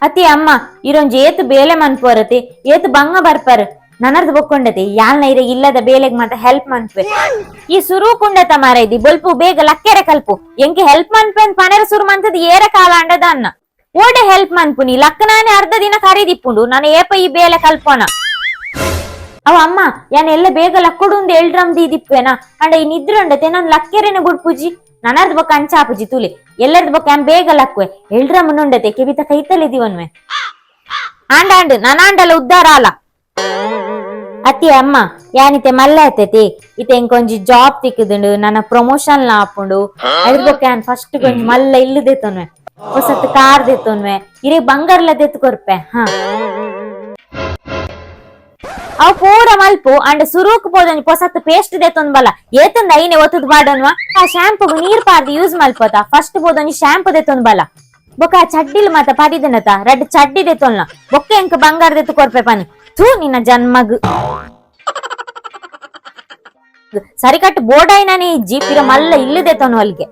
ಅತಿ ಅಮ್ಮ, ಇರೊಂಜಿ ಏತ್ ಬೇಲೆ ಮನ್ಪುವರತಿ, ಏತ್ ಬಂಗ ಬರ್ಪರ್. ನನರ್ದ್ ಬೊಕ್ಕೊಂಡತಿ ಯಾಲ್ನ ಇರ ಇಲ್ಲದ ಬೇಲೆಗ್ ಮಾತ ಹೆಲ್ಪ್ ಮನ್ಪೆ. ಈ ಸುರು ಕುಂಡತ ಮಾರೈದಿ, ಬೊಲ್ಪು ಬೇಗ ಲಕ್ಕೆರೆ ಕಲ್ಪು. ಎಂಕೆ ಹೆಲ್ಪ್ ಮನ್ಪೆ ಅಂದ್ ಪನೆರ ಸುರು ಮಂತದ್ ಏರ ಕಾಲ ಅಂಡದ ಅನ್ನ ಓಡೆ ಹೆಲ್ಪ್ ಮನ್ಪುನಿ? ಲಕ್ಕನಾನೆ ಅರ್ಧ ದಿನ ಕರೀದಿಪ್ಪುಂಡು. ನಾನು ಏಪ ಈ ಬೇಲೆ ಕಲ್ಪೋಣ? ಅವ ಅಮ್ಮ, ಯಾನ್ ಎಲ್ಲ ಬೇಗ ಲಕ್ಕುಡು ಒಂದು ಎಲ್ಡ್ರಮ್ ದೀದಿಪ್ಪೇನಾ? ಅಂಡ ಈ ನಿದ್ರೆ ಉಂಡತೆ, ನಾನ್ ಲಕ್ಕೆರೆನ ಬುಡ್ಪುಜಿ. ನನರ್ದ್ ಬೊಕ್ಕ ಅಂಚಾಪುಜಿ ತುಲೆ. ಎಲ್ಲರದ್ ಬೊಕ್ಕ ಯಾನ್ ಬೇಗ ಲಕ್ಕುವೆ. ಎಲ್ಡ್ರಮ್ ಉಂಡತೆ, ಕೆಬಿತ ಕೈತಲ್ಲಿದ್ದೀವನ್ವೆ. ಆಂಡ ಆಂಡ್ ನನಾಂಡಲ ಉದ್ದಾರ ಅಲ್ಲ. ಅತ್ತಿ ಅಮ್ಮ, ಯಾನಿತೆ ಮಲ್ಲ ಆತೈತಿ. ಇತ್ತೆ ಎಂಕೊಂಜಿ ಜಾಬ್ ತಿಕ್ಕುದುಂಡು, ನನ್ನ ಪ್ರಮೋಷನ್ ಲ ಆಪುಂಡು. ಅದ್ರ ಬೊಕ್ಕ ಯಾನ್ ಫಸ್ಟ್ ಕೊಂಜಿ ಮಲ್ಲ ಇಲ್ಲು ದೆತ್ತೊನ್ವೆ, ಹೊಸತ್ ಕಾರ್ ದೆತ್ತೊನ್ವೆ, ಇರೆ ಬಂಗಾರಲ ದೆತ್ತು ಕೊರ್ಪೆ. ಹಾ, ಅವು ಪೂರ ಮಲ್ಪು. ಅಂಡ ಸುರುಕ್ ಪೋದೊಂಜಿ ಪೊಸತ್ ಪೇಸ್ಟ್ ದೆತ್ತೊಂದು ಬಲ್ಲ. ಏತಂದ ಐನೆ ಒತ್ತುದು ಬಾಡನ್ವ? ಆ ಶಾಂಪುಗ್ ನೀರ್ ಪಾರ್ದು ಯೂಸ್ ಮಲ್ಪೋತ? ಫಸ್ಟ್ ಪೋದೊಂಜಿ ಶಾಂಪು ದೆತ್ತೊಂದು ಬಲ್ಲ. ಬೊಕ್ಕ ಆ ಚಡ್ಡಿಲ್ ಮಾತ ಪದಿದನತ, ರಡ್ಡ್ ಚಡ್ಡಿ ದೆತ್ತೊನ್ಲ. ಬೊಕ್ಕ ಎಂಕ್ ಬಂಗಾರ ದೆತ್ತು ಕೊರ್ಪೆ ಪನಿ. ಥೂ, ನಿನ್ನ ಜನ್ಮಗ್ ಸರಿಕಟ್ಟು ಬೋಡಾಯ್ನಾನೇ ಇಜ್ಜಿ. ಪಿರ ಮಲ್ಲ ಇಲ್ಲು ದೆತ್ತೊನು ಅಲ್ಗೆ.